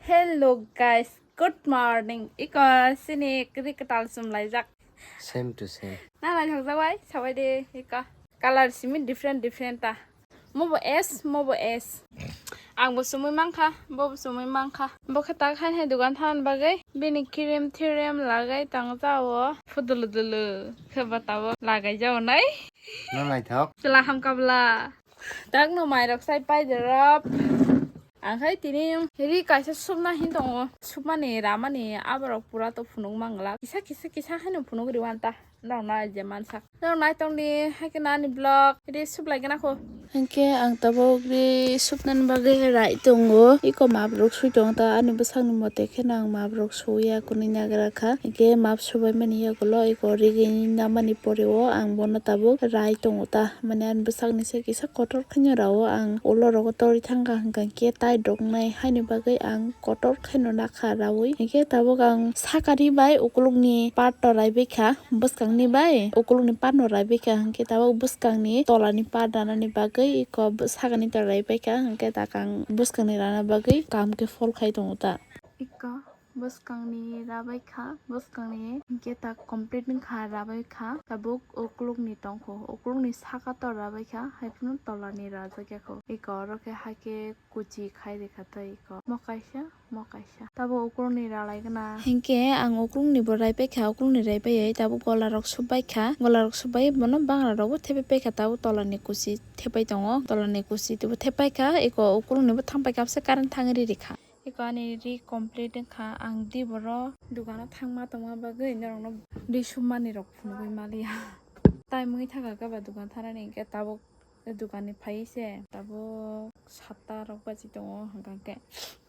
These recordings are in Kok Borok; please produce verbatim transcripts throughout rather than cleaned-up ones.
Hello guys, good morning. Iko sini kri ketal sum laijak. Same to same. Na lai thok jawai, sawai de iko. Color simi different different ta. Mobo S, mobo S. Ang bo sumui mankha, bo bo sumui mankha. Bo khe tak hai hai dugan than bagwi bini cream threm lagai tang jao. Fudulu dulu khe ba tabo lagai jao nai. No naithok. Chwla hamkha bla. Takno mairok sai pai de rop. Ang khai tini ri kaisa supna hin tongo. Supmani ramani aborok pura to phunuk mangla. Kisa kisa kisa haino phunuk riwan ta. Norok nai je mansak. Norok nai tongdi haikhe nani vlog. Ri sup lai gana kho. Hinkhe ang tabuk ri supnani bagwi rai tongo. Iko mabrok sui tongo ta ani bwsakni mote kheno ang mabrok suya kunui nagra kha. Hinkhe map subai mani yagulo iko rigini namani poreo ang bono tabuk rai tongo ta. Mane ani bwsakni se kisa kotor khaino rao ang ulo rogo torwi thangkha hwnkha khe tai doknai haini bagwi ang kotor khaino nakha raui. Hinkhe tabuk ang sakari bai ukulukni part to raibaikha, bwskangni bai ukulukni part no raibaikha, hinkhe tabuk bwskangni tolani part ranani bagwi iko sakani to raibaikha, hinkhe tak ang bwskangni rana bagwi kaham khe phol khai tongo ta. Iko. Bwskangni rabai kha, bwskangni hinkhe ta complete wngkha, rabai kha. Tabuk ukulukni tongkho, ukulukni saka to rabai kha, haiphano tolani rajak ya kho. Eko oro khe haikhe kuchi khai rikha tei eko. Mo kaisa, mo kaisa. Tabuk ukulukni ralai gana. Hinkhe ang ukulukni bo raibai kha, ukulukni raibai tabuk gola rok subai kha, gola rok subai bono bangra rok bo thepai pai kha, tabuk tolani kuchi thepai tongo, tolani kuchi teibo thepai kha, eko ukulukni bo thang pai kha, bwswk current thangwi rikha. Eko ani ri complete wngkha, ang di boro dukano thangma tongma bagwi norokno ri sumani rok phunugwi maliya. Tai mui thangkha khe ba dukan thanani hinkhe tabuk dukanni phai se tabuk satta rok baji tongo, hwnkha khe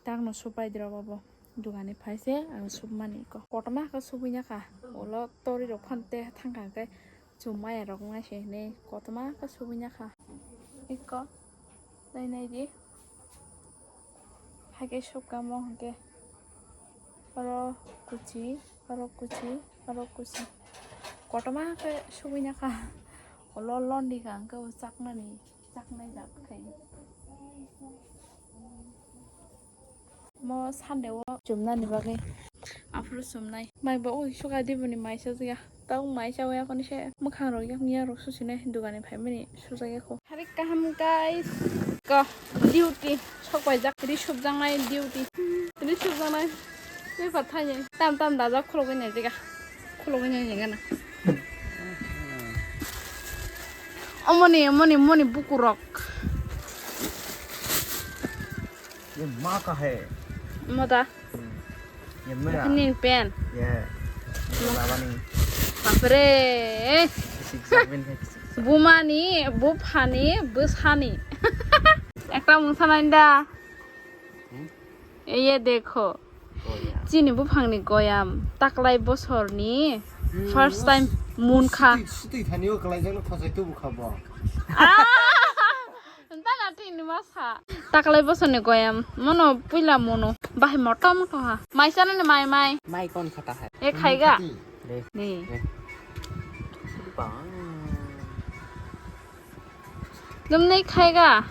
takno supai dirok obo dukanni phai se ang sumani eko kotorma khe subui yakha ulo tori rok phano te thangkha khe. Chum maya rok wngna se hinwi kotorma khe subui ya kha. Eko nai nai di. Haikhe subkamo hinkhe oro kuchi, oro kuchi, oro kuchi. Kotorma khe subui ya kha. Ulo londi ka hinkhe o chaknani, chaknai jak khai. Mo Sunday o chumnani bagwi aphuru chumnai. Mai bo ui suka diboni mai sajak ya. Tabuk mai chawi yakoni se mwkhang rok yakni yak rok susinai dukani phaimani sujak yakho. Hari kaham guys. Ko duty sok paijak ri subjaknai duty. Ri subjaknai. Paper thaini tam tam dajak khulogwi nai jega. Khulogwi nai jega na. Omoni, omoni, moni bukurok. ये माँ का है। Moda. ये मेरा। Nin pen. ये बाबा नहीं। Bapre. किसी का भी नहीं, किसी का। Bumani, buphani, bwsani. Ekta mungsa nai da. Hmm? Ye dekho. Chini buphangni goyam taklai bosorni first time munkha. Sutwi, sutwi thani o kalai jano thosai tubu kha bo. Ah! Tana tini masa. Taklai bosorni goyam mono puila mono bahai moto moto ha. Mai chana ni mai mai. Mai kon khata hai? E khaiga. Ni. Lumni khaiga.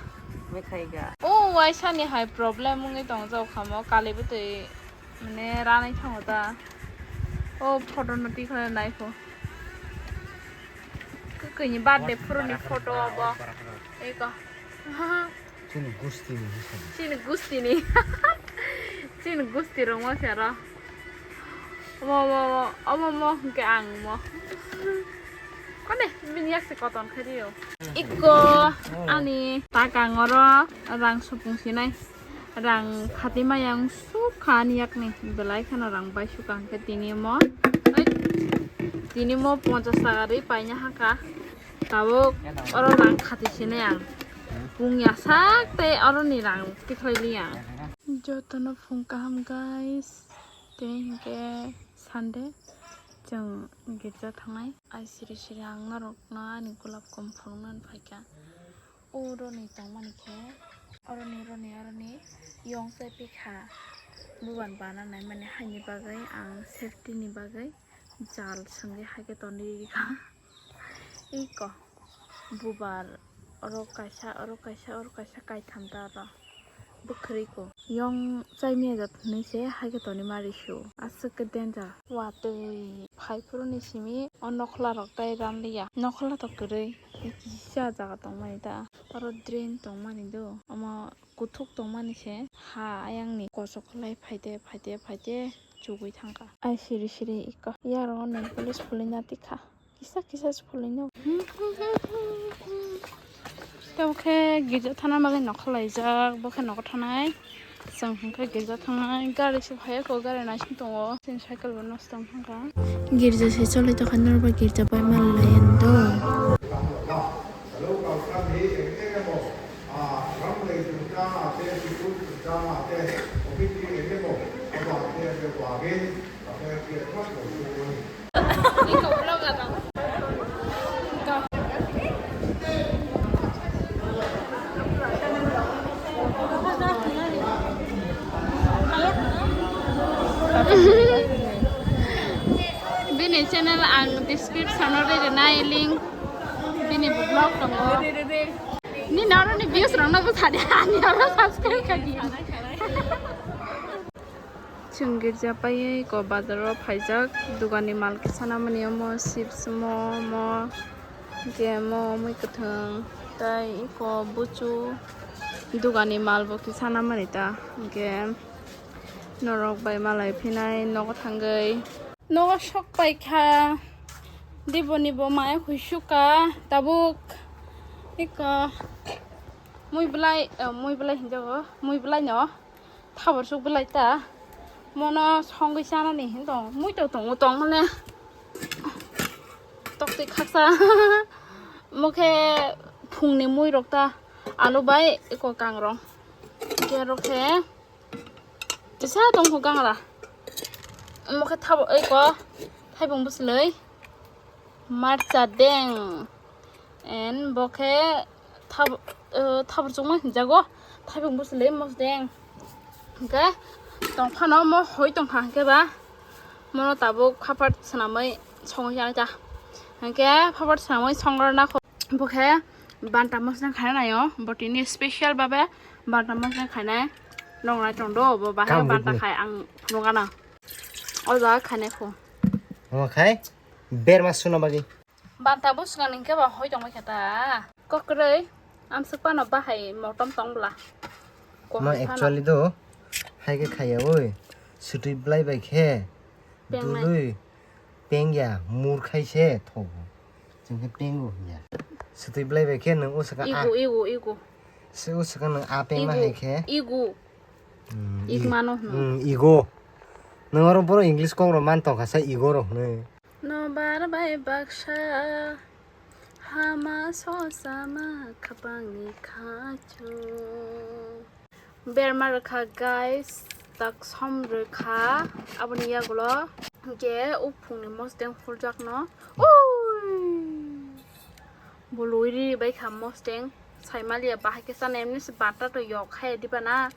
Me khaiga. O waisa ni hai problem wngwi tong jao khamo kali bwtwi mane ranai thango ta. O photo no tikhola naikho. Kwkwi ni birthday phuru ni photo abo. Eko. Chini gusti ni hisab. Chini gusti ni. Chini gusti rong ma sero. Omo, omo, omo, omo, omo, hwnkhe ang omo. Kone, bini yak se koton khe rio. Iko, ani takang oro rang supung sinai. Rang khati mayang sukha ani yakni. Belai kheno rang bai sukha hwnkhe tini omo. Oi, tini omo ponchas taka ri paina haka. Tabuk oro rang khati sinai ang. Pung ya sak tei oro ni rang tikhlai li ang. Jotono phung kaham guys. Tini hinkhe Sunday, chwng girja thangnai. Ai siri siri ang norokno ani golap kom phunuknani phaikha. O roni tongmani khe, oroni, roni, oroni yong chai pikha. Buban bana nai mani haini bagwi ang safety ni bagwi jal swngwi haikhe tonwi rikha. Iko bubar oro kaisa, oro kaisa, oro kaisa, kaitham ta oro. Kwrwi ko. Yong chai miya jat hinwi se hai khe toni mari su. Aswk khe danger. Watwi phai phuru ni simi o nokhla rok tai ran liya. Nokhla to kwrwi. Kisa jaga tongmani ta. Oro drain tongmani do. Omo kuthuk tongmani se ha ayang ni kosok khlai phaite, phaite, phaite chugui thangkha. Ai siri siri ikko. Yarong o nail polish phulwi na tikha. Kisa kisa se phulwi no. Tamo khe girja thana bagwi nokhor laijak, bo khe nokhor thanai. Chwng hwnkhe girja thangnai. Gari se phaiya kho, gari naising tongo. Chini cycle bo nosto wng thangkha. Girja se choli tokha norba girja bai mal lai do. Bini channel ang description o rwi rwnai link, bini vlog tongo. Nini oro ni views rok no bwsa di, ani oro subscribe kha di. Chwng girja paiwi ko bazar o phaijak, dugani mal kisa namani omo chips, omo, omo, hwnkhe omo mui kwthwng tei eko buchu dugani mal bo kisa namani ta, hwnkhe norok bai malai phinai nogo thangwi. Nogo sok pai kha. Diboni bo maya khuisuk ka tabuk. Eko mui belai, eh, mui belai hinjago. Mui belai no thabor suk belai ta. Mono songwi chanani hin tong. Mui to tongo tong mane. Toktwi khaksa. Mokhe phungni mui rok ta. Alu bai eko kangrong. Kerok khe. Kisa tongkho gangra. Omo khe thabo, eko thaibung bwswlwi. Marcha deng. And bo khe thab-, eh, thabur chukma hinjago. Thaibung bwswlwi mosdeng. Hwnkhe tongphano mo hoi tongkha hwnkhe ba. Mono tabuk phapar swnamwi songwi chana ta. Hwnkhe phapar swnamwi songrwna kho. Bo khe banta mosdeng khaina naio, bo tini special babe banta mosdeng khainai. Nong nai tong do, bo bahai Kam banta bidi. Khai ang phunukgana. O jaga khainai kho. Omo khai berma suna bagwi. Banta bo swkang ni khe ba hoi tong bai kha ta. Kokroi amsuk pano bahai motom tong bla. Mo Kokroi phano. Actually do hai khe khaiya oi. Sutui blai bai khe. Pengnai. Dului pengya murkhai se thogo. Chwng khe pengo hinya. Sutui blai bai khe nwng o swkang a. Igu, igu, igu. Se o swkang nwng a pengma Igu, hai khe. Igu. Hmm, Ig i-, mano hwno. Hmm, igo. Nwng oro boro English kok rok man tongkha sa igo rok hwnwi. Nobar bai baksa hama sosa ma khapangni khachu. Berma rwkha guys, tak som rwkha aboni yagulo. Hwnkhe uphungni mosdeng phuljakno. Ui! Bo lui ri bai kha mosdeng. Saimaliya bahai khe chana, emni se banta to yok hai diba na.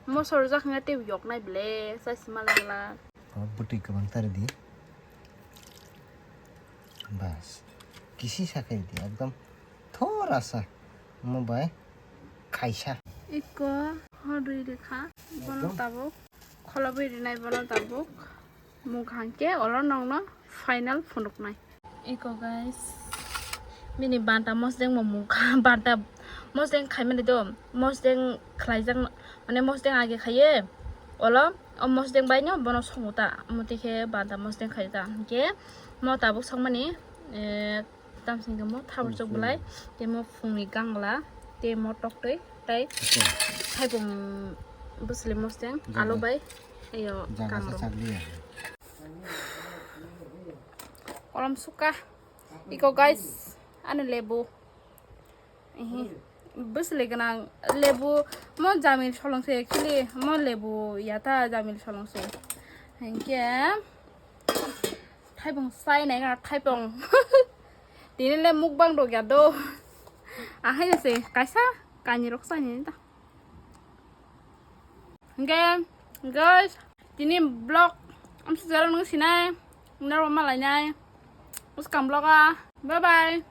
Moso rwjak hwnkhe tei yok nai ble, chai si malai glak. O bwtwi kwbang ta rwdi. Bas. Kisi sa khe rwdi, ekdom thora sa. Omo bai khaisa. Eko horwi rwkha, bono Ekdom. Tabuk. Kholobwi rwnai bono tabuk. Mukha hwnkhe oro nokno final phunuknai. Eko guys, bini banta mosdeng bo mukha, banta mosdeng khaimani do, mosdeng khlaijak, mane mosdeng age khaiye, olo o mosdeng bai no bono songo ta, omo twi khe banta mosdeng khai ta, hwnkhe mo tabuk songmani, eh, Tamsing khe mo thabur chok Tamsing. Belai, tei mo phungni gangla, tei mo toktwi, tei Oke. Thaibung bwsli mosdeng, Jaga. Alo bai, ayo Jaga kangrong. Sa chakliya. Kolom suka. Iko guys, ano lebu. Ehe. Bwsli gwnang lebu, mo jamil solong se actually, mo lebu yata jamil solong se. Hinkhe. Thaibung sai nai gana thaibung. Tini le mukbang rok ya do. Ahai se kaisa kani rok sai ni ta. Hingke guys, tini vlog amsa jalo nung sinai. Naro malai nai. Uskang vlog a. Bye bye.